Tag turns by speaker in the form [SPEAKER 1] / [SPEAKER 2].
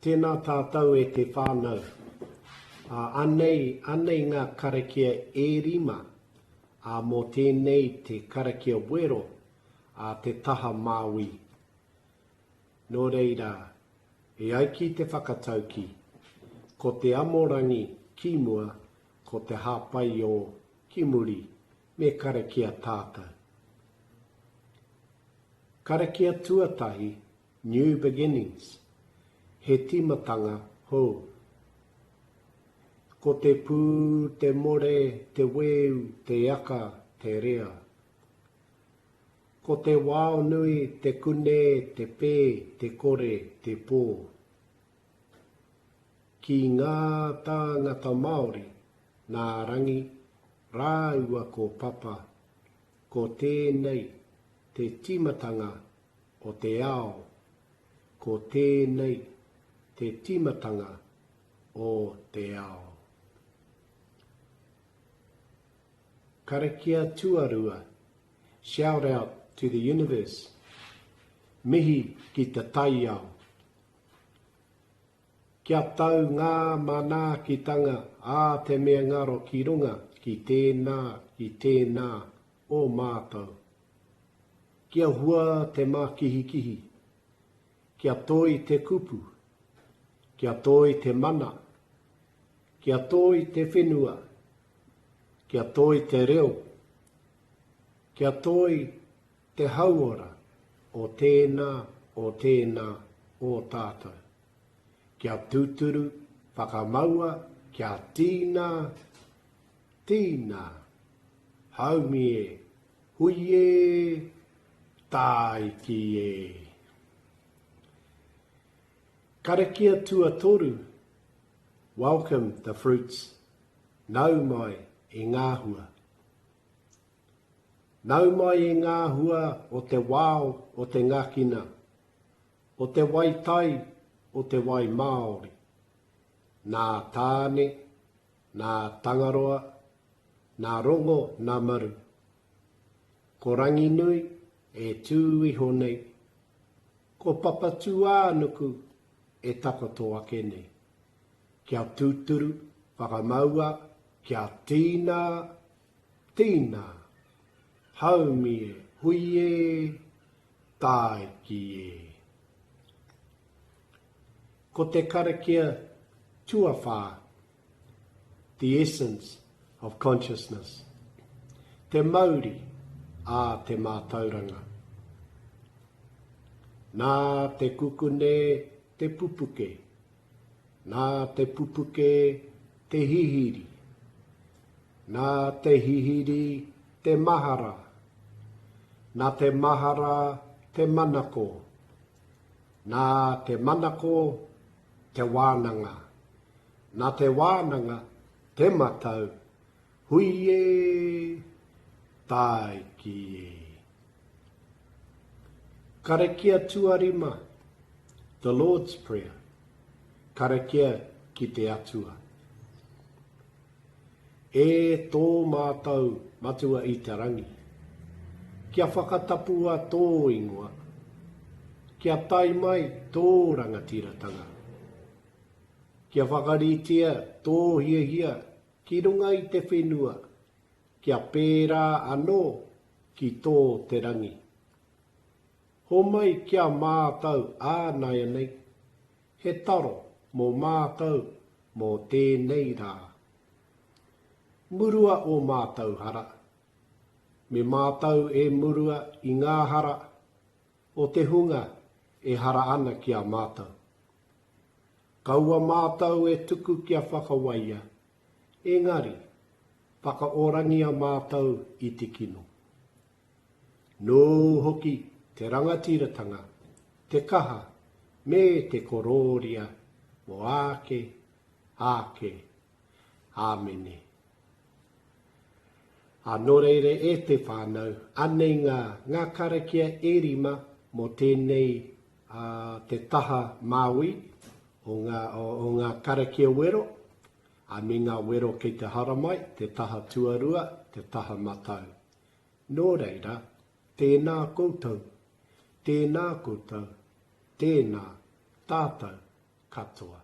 [SPEAKER 1] Tēnā tātou e te whānau. Ā, anei, anei ngā karakia e rima, ā, mō tēnei te karakia wero ā te taha Māui. Nō reira, e ai ki te whakataukī, ko te amorangi ki mua, ko te hāpaiō ki muri, me karakia tātou. Karakia tuatahi New beginnings, he tīmatanga hou. Ko te pū, te more, te weu, te aka, te rea. Ko te wao nui, te kune, te pē, te kore, te pō. Ki ngā tāngata Māori, nā Rangi rāua ko Papa, ko tēnei te tīmatanga o te ao, ko tēnei te tīmatanga o te ao. Karakia tuarua, Shout out to the universe, Mihi ki te taiao. Kia tau ngā manaakitanga ā te mea ngaro ki runga ki tēnā, ki tēnā o mātou. Kia hua te mākihikihi. Kia toi te kupu. Kia toi te mana. Kia toi te whenua. Kia toi te reo. Kia toi te hauora o tēnā, o tēnā o tātou. Kia tūturu, whakamaua, kia tīna, tīna. Haumi e, hui e, tāiki e. Karakia tuatoru, Welcome the fruits, nau mai e ngā hua. Nau mai e ngā hua o te wao o te ngakina, o te wai tai, o te wai Māori. Nā Tāne, nā Tangaroa, nā Rongo, nā Maru. Ko Ranginui e tū iho nei, ko Papatūānuku e takoto ake nei. Kia tūturu, whakamaua, kia tīna, tīna! Haumi e, hui e, tāiki e! Ko te karakia tuawhā, the essence of consciousness, te mauri a te mātauranga. Nā te kukune te pupuke, nā te pupuke te hihiri, nā te hihiri te mahara, nā te mahara te manako, nā te manako te wānanga, Nā te wānanga, te matau, hui e, tāiki e. Karakia tuarima, The Lord's Prayer, Karakia ki te Atua. E tō mātou Matua i te rangi, kia whakatapua tō ingoa, kia tae mai tō rangatiratanga. Kia whakaritea tō hiahia ki runga i te whenua, kia pērā anō ki tō te rangi. Homai ki a mātou ānaianei, he taro mō mātou mō tēnei rā. Murua ō mātou hara, me mātou e murua i ngā hara o te hunga e hara ana ki a mātou. Kaua mātou e tuku kia whakawaia, engari, whakaorangia mātou i te kino. Nōu hoki te rangatiratanga, te kaha, me te korōria mō āke, āke. Āmene. Ā, nō reira e te whānau, anei ngā, ngā karakia e rima mō tēnei, ā, te taha Māui o ngā, o, o ngā karakia wero, ā, me ngā wero kei te haramai, te taha tuarua, te taha matau. Nō reira, tēnā koutou, tēnā koutou, tēnā tātou. Katoa.